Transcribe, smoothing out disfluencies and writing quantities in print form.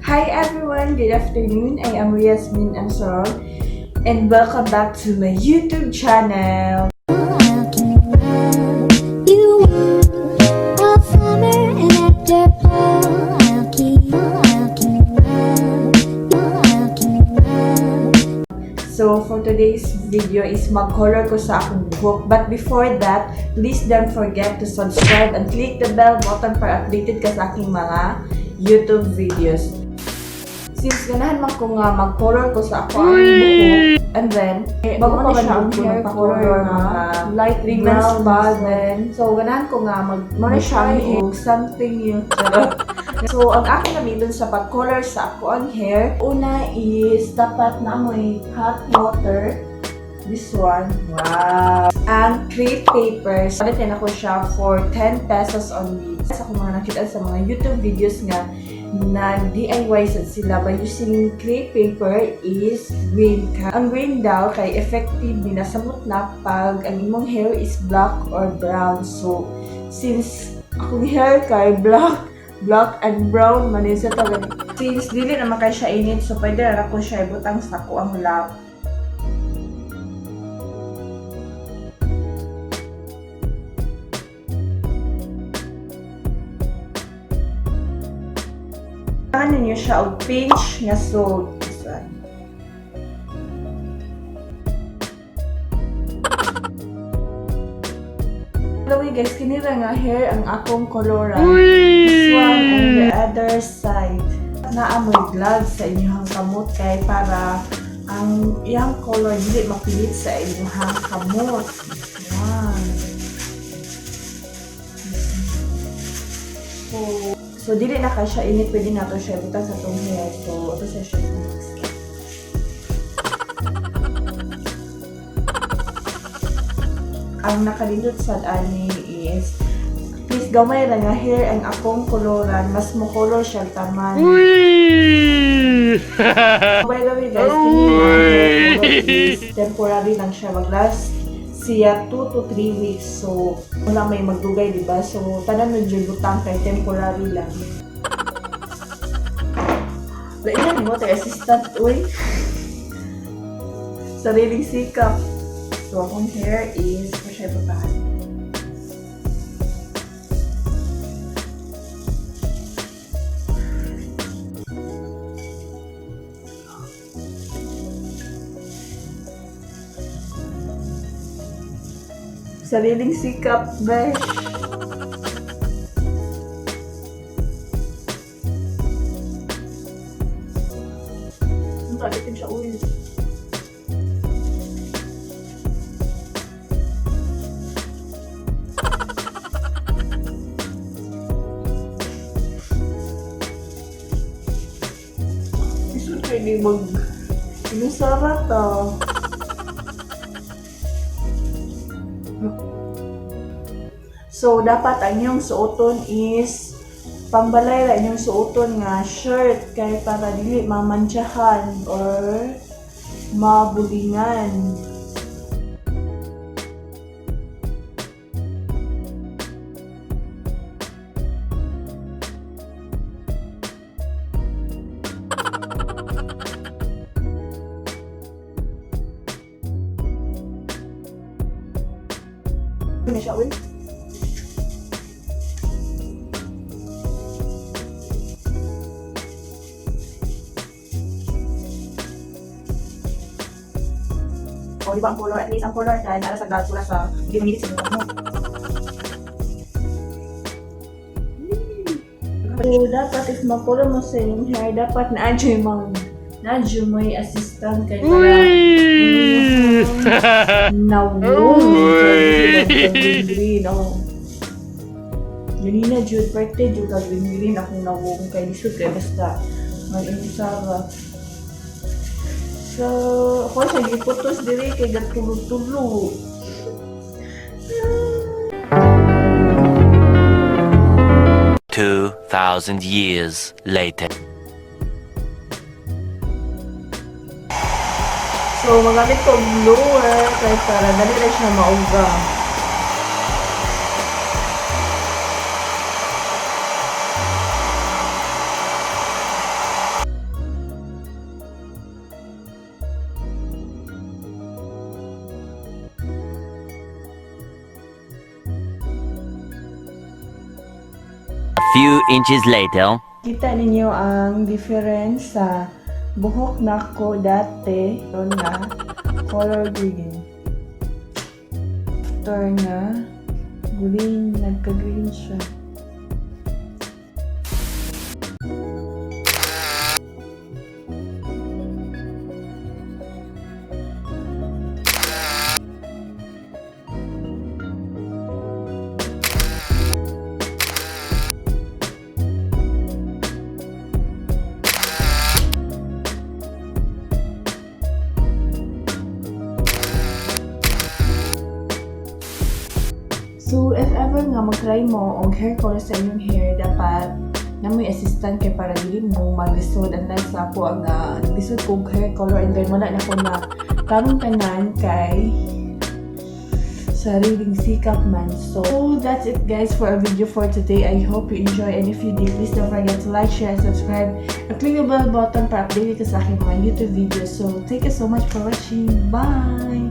Hi everyone, good afternoon. I am Yasmin Anzorov and welcome back to my YouTube channel. I'll keep you all summer and after fall. I'll keep So for today's video is mag-color ko sa akong buhok. But before that, please don't forget to subscribe and click the bell button para updated ka sa aking mga YouTube videos. Since ganahan man ko nga mag-color ko sa ako ang buhok, and then, bago pa mao na siya man ang ko hair nagpa-color color mga nga light 3 months brown. pa, then, so ganahan ko nga mag Mao na siya ang hair. og something new. Charot. So, ang aking gamiton sa pag-color sa ako ang hair, una is dapat na amoy hot water. This one. Wow. Ang crepe papers. Palit na ako siya for 10 pesos only. Sa akong mga nakita sa mga YouTube videos nga na DIY sad sila by using crepe paper is green. Ang green daw kay effective ni nasamot na pag ang imong hair is black or brown. So, since akong hair kay black, black and brown man sa tagal. Since dili naman kay siya init, so pwede ra ko siya ibutang sa ako ang lap. Kailangan ninyo siya og pinch nga salt. This one. By the way guys, kini ra nga hair ang akong koloran. This one and the other side. Naamoy gloves sa inyong kamot kay para ang iyang color dili mapilit sa inyong kamot. Yan. So, dili na ka siya init, pwede na to siya ibutang sa itong hair. So, ito siya siya mix. Ang nakalindot sa ani is please gamay ra nga hair ang akong koloran, mas mo color siya taman. By the way guys, kini nga hair color is temporary lang siya, mag-last siya 2 to 3 weeks. So, wala may magdugay, di ba? So, tanan mo dyan butang kay temporary lang. Lain mo, water assistant, uy. Sariling sikap. So, akong hair is, pa siya butahan. Sariling sikap, besh. Ang gamitin siya oil. Isun kayo ni mag... Inusara ta. So, dapat ang inyong suoton is pambalay ra inyong suoton nga shirt kay para dili mamantsahan or mabulingan. Ano siya oil? O, di ba ang color? At least ang color kaya nara sa glass, wala sa hindi mangilit sa buhok mo. So, dapat if makulong mo sa inyong hair, dapat na-adyo mang na-adyo mo yung assistant kay para nawong green green oh. Ganina jud birthday jud ka green green akong nawong kay lisod kay basta mag-inusara. So, ako siya giputos diri kay gatulog-tulog. 2,000 years later. So, magamit ko og blower kay para dali na siya mauga. Few inches later. Kita ninyo ang difference sa buhok nako dati ron na color green. After na green, nagka-green siya. So, if ever nga mag-try mo og hair color sa inyong hair, dapat naa moy assistant kay para dili mo maglisod, unlike sa ako ang lisod ko og hair color and then wala na ko na tarong tanan kay sariling sikap man. So, that's it, guys, for our video for today. I hope you enjoy, and if you did, please don't forget to like, share, and subscribe and click the bell button para updated ka sa aking mga YouTube videos. So, thank you so much for watching. Bye!